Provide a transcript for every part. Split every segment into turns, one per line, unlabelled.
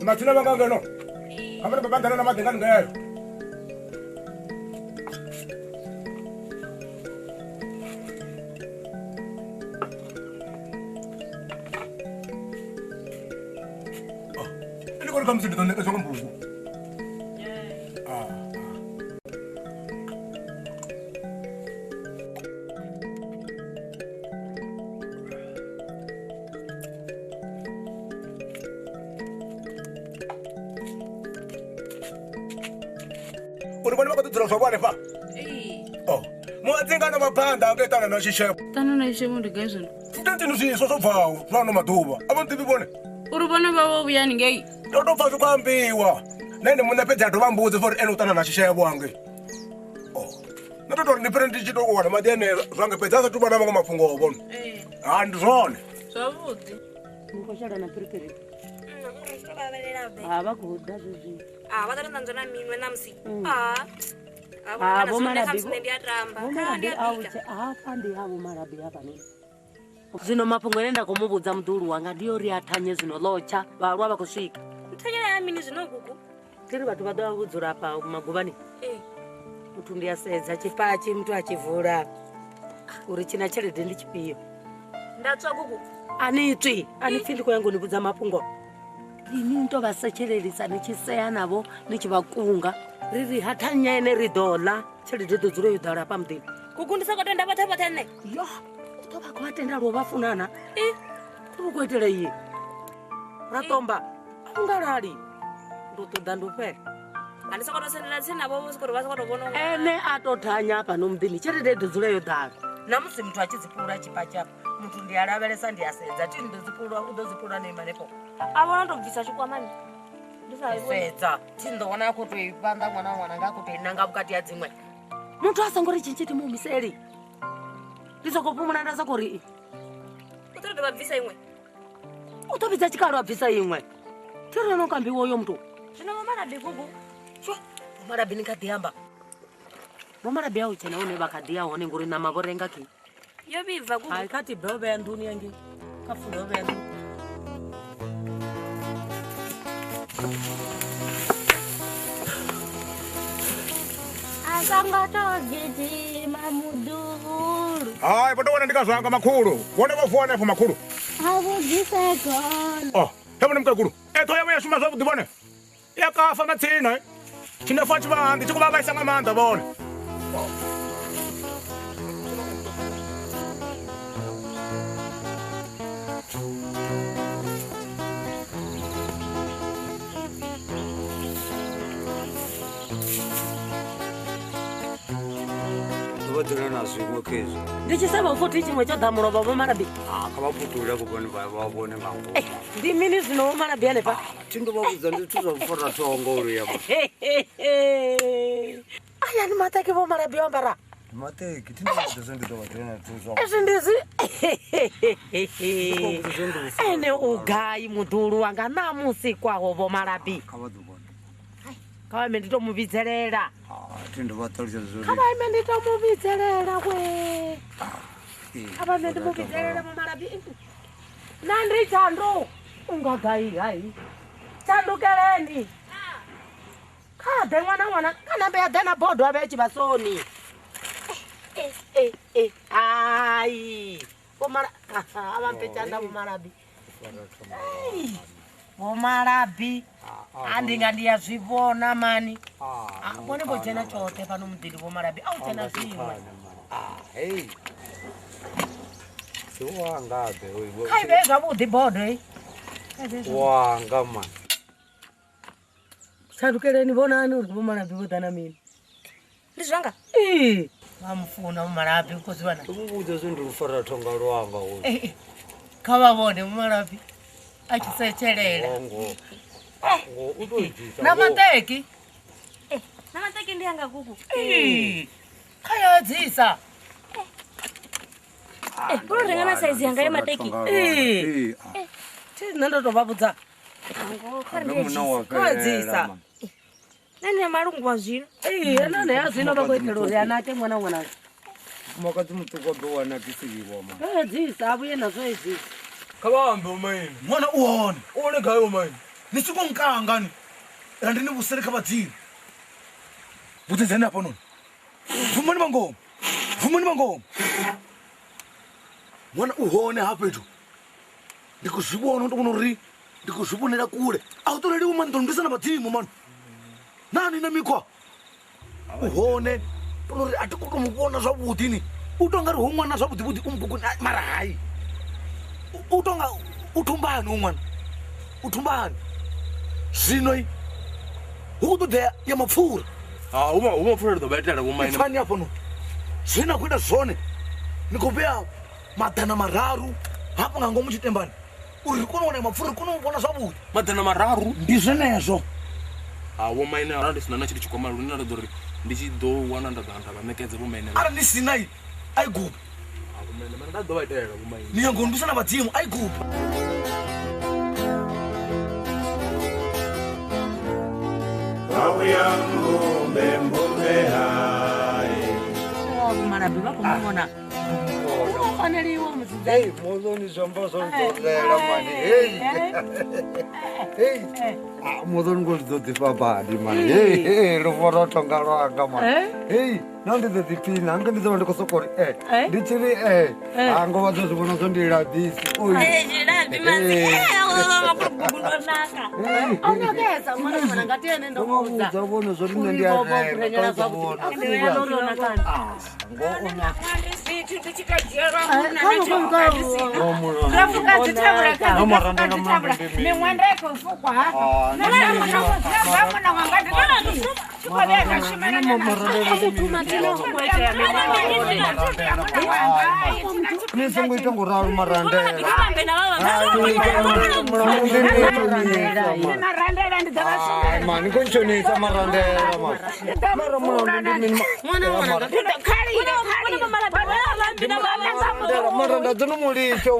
Mathina vangangeno kambe babandana na madengani ngayo ndi kore kamsi ndone ka songa mbugu na xixevo
tano na xixevo ndi gai zwino
futentini swiswa swo bvawo swa ano maḓuvha a vho nḓivhi vhone
uri vhone vha vho vhuya haningei
ndo tou pfa zwi khou ambiwa na ene muṋe fhedzi a dovha mbudze for uri ene u ṱana na xixevo hangei nṋe ndo tou ri ndi fhire ndi tshi tou wana maḓi ane zwange fhedzi a sathu vha na maṅwe mafhungo o vhone ha ndi zwone
zwavhuḓi
ni khou shela na phiriphiri ha vha khou ḓa zwezwi
vha ḓo ri ṋanzwa na minwe ṋamusi
zwino mafhungo ane nda khou mu vhudza muḓulu wanga ndi yo ri a thanye zwino ḽotsha vhaaluwa vha khou swika
thanyela ya mini zwino gugu
tiri vhathu vha ḓo vha vho dzula afha maguvhani muthu ndi a sedza tshipatshi muthu a tshi vula uri tshi na tshelede ndi tshifhio
nda tswa gugu
a ni tswi a ni pfhi ndi khou yanga u ni vhudza mafhungo ini ni to vha setshelelisa ni tshi sea navho ni tshi vha kunga ri ri ha thanya ene ri ḓo ḽa tshelede ḓo dzula yo ḓala hafha muḓini
gugu ndi soko tenda vhoṱhe vhoṱhe nṋe
yo u ḓo vha khou vha tenda lwo vha funana u khou itela iye ra tomba a u nga lali ndo ṱoḓa ndo fhela
a ndi soko to sendela tsini navho vho soko vha soko to vhona
ene a to thanya hafhano muḓini tshelede ḓo dzula yo ḓala na musi muthu a tshi dzi fhula tshipatshi afha muthu ndi a lavhelesa ndi a sedza thi ndi ḓo dzi fhula u ḓo dzi fhula no ima hanefho
a vhona to bvisa tshikwamani ndi sa
sedza thi ndo wana a khou tou i vhanḓa ṅwana ṅwana nga a khou tou i nanga vhukati ha dziṅwe muthu a songo ri tshintshi thi mu humiseli ndi soko fhumula nda soko ri
u ḓo dovha bvisa iṅwe
u ḓo vhidza tshikalo a bvisa iṅwe thi ri no kambiwa uyo muthu
zwino vho malabi gugu
sho vho malabi ni kha ḓi amba vho malabi a u tshena hune vha kha ḓi ya hone ngori ṋama vho renga khi
yo vhibva gugu
hai kha tibe o vhea nḓuni yangei kha fule o vhea nḓuni
a songo tou gidima muḓuhulu
hai vho tou wana ndi ka zwanga makhulu vhone vho vuwa hanefho makhulu
a vhudzise gona
oh he vhone mukegulu ṱhoho yavho ya shuma zwavhuḓi vhone ya kafa matsina tshinefu a tshi vha tshi khou vha vhaisa nga maanḓa vhone
Vha dzula na zwiṅwe khezwi
ndi tshi sevha futhi tshiṅwe tsho ḓa mulovha vho malabi
kha vha putule vhone vha vhone nga ngomu
ndi mini zwino vho malabi hanefha
thi ndo vha vhudza ndi zwithu zwa vhufora thongo uri ya
aya ni maṱeki vho malabi o ambara
maṱeki thi ndo vha vhudza zwe ndi ḓo vha dzula na zwithu zwa
ezwi ndi zwi ene u gai muḓulu wanga ṋamusi kwaho vho malabi
kha vha ḓo vhona
kha vha ime ndi to mu vhidzelela
thi ndo vha ṱalutshedza zwa
kha vha ime ndi to mu vhidzelela we kha vha ime ndi mu vhidzelela vho malabi na ndi tshandu u nga gai hai tshandukeleni kha ḓe ṅwana ṅwana kha nambe ya ḓe na bodo a vhe tshivhasoni hai vho mala a vha mpe tshanḓa vho malabi Vho Malabi a ndi nga ndi ya zwi vhona mani. Vhone vho dzhena tshoṱhe fhano muḓini Vho Malabi a u dzhena zwiṅwe.
Hey. Si wanga be oyi.
Kha ive zwavhuḓi bodo ei.
Wanga man.
Tshandukeleni vhonani uri Vho Malabi vho ḓa na mini.
Ndi zwanga?
Ee. Vha mufuna Vho Malabi u khou zwi vhona.
Ndo mu vhudza zwo ndi lufara thonga lwanga hoyu.
Kha vha vhone Vho Malabi a tshi setshelela.
Ngo. Ngo u to bvisa.
Na maṱeki.
Na maṱeki ndi anga gugu.
Ee. Kha ya dzisa.
U renga na size yanga ya maṱeki.
Ee. Thi nṋe ndo to vha vhudza.
Ngo kha ri
Kha dzisa.
Nṋe ndi malungu wa zwino.
Ee, nṋe ya zwino vha khou itela uri anake ṅwana ṅwana.
Mufumakadzi muṱuku a ḓo wana kisiwa man.
Kha dzisa a vhuye nazwo edzisa.
Kha vha ambe maine.
Ṅwana u hone.
U hone gai o maine?
Ni songo nkangani. Ra ndi ni vhusele kha vhadzimu. Vhudzedzani hafhanoni. Bvumani vhangoma. Bvumani vhangoma. Ṅwana u hone ha fhethu. Ndi khou zwi vhona u to vhona uri ndi khou zwi vhonela kule. A u ṱoleliwi mani ḓo ndisa na vhadzimu mani. Nani na mikhwa? U hone. Uri a thi khou tou mu vhona zwavhuḓi ni. U tou nga ri ho ṅwana zwavhuḓi vhuḓi u muguguni mara hai. U tou nga u thumbani ho ṅwana. U thumbani. Zwino hu khou ṱoḓea ya mapfura.
Ha hu mapfura ri ḓo vha itela Vho Maine.
Ipfani hafhanoni. Zwine na khou ita zwone ni khou vhea 300 hafha nga ngomu tshitembani uri ri kone u wana mapfura ri kone u vhona zwavhuḓi.
300?
Ndi zwenezwo.
Ha Vho Maine arali ndi sina na tshithu tshikwama lune nda ḓo ri ndi tshi ḓo wana nda ḓa nda vha ṋekedza Vho Maine.
Arali ni sina a i gubi.
Ha Vho Maine mara nda ḓo vha itela Vho Maine.
Ni nyago ndisa na vhadzimu a i gubi.
Vho Malabi vha khou mu vhona. U faneliwa musidzana.
Hey, muḓoni zwi amba zwo ḓolela mani. Hey. Hey. Ah, muḓoni ngo ḓo ḓifha badi mani. Hey, hey, lufara thonga lwanga mani. Hey, na ndi ḓo ḓiphina, nga ndi ḓo vha ndi khou soko ri ndi tshi ri ha ngo vha ḓo zwi vhona zwo ndi labisi. Oyu.
Tshilabi masi. Gugu ndo naka.
O nakesa ṅwana ṅwana nga tene ndo
Vhudza vhone zwo nṋe ndi a renga kha vhona. Ngo o naka. Ni songo ita ngo ralo marandela. Mani ko ntshonisa marandela mani. Mara mulandu ndi mini? Maranda dzo no mu litsha u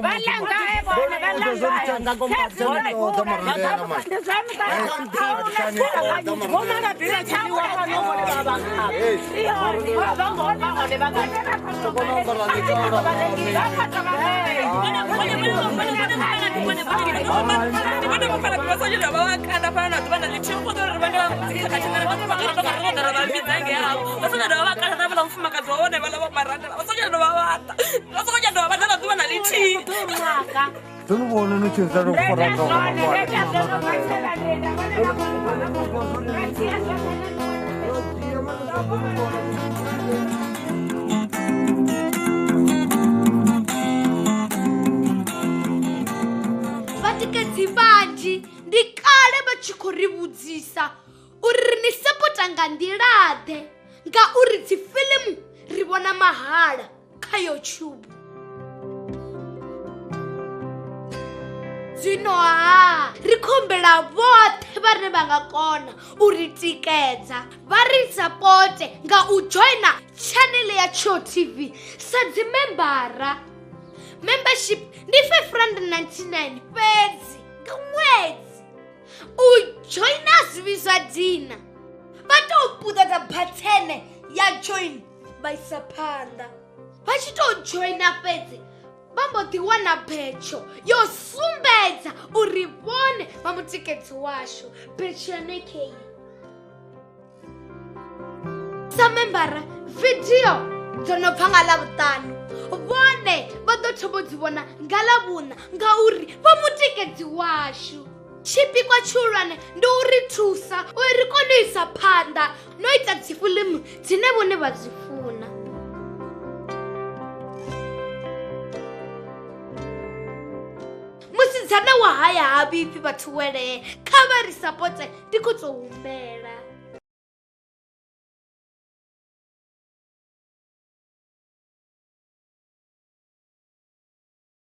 Vhatikedzi vhanzhi ndi kale vha tshi khou ri vhudzisa uri ni sapota nga nḓila-ḓe ngauri dzi fiḽimu ri vhona mahala kha YouTube. Zwino ha ri khombela vhoṱhe vhane vha nga kona u ri tikedza vha ri sapote nga u joina channel ya Tsho TV sa dzi membara. Membership ndi 599 fhedzi nga ṅwedzi. U joina zwi zwa dina vha tou puṱedza bathene ya join vha isa phanḓa. Vha tshi tou joina fhedzi vha mbo ḓi wana betsho yo sumbedza uri vhone vha mutikedzi washu. Betsho ya nekei sa membara video dzo no bva nga Ḽavhuṱanu, vhone vha ḓo thoma u dzi vhona nga Ḽavhuṋa ngauri vha mutikedzi washu. Tshipikwa tshihulwane ndi u ri thusa uri ri kone u isa phanḓa no ita dzifiḽimu dzine vhone vha dzi funa. Musidzana wa haya ha vhifhi vhathu welee, kha vha ri sapote, ndi khou tou humbela.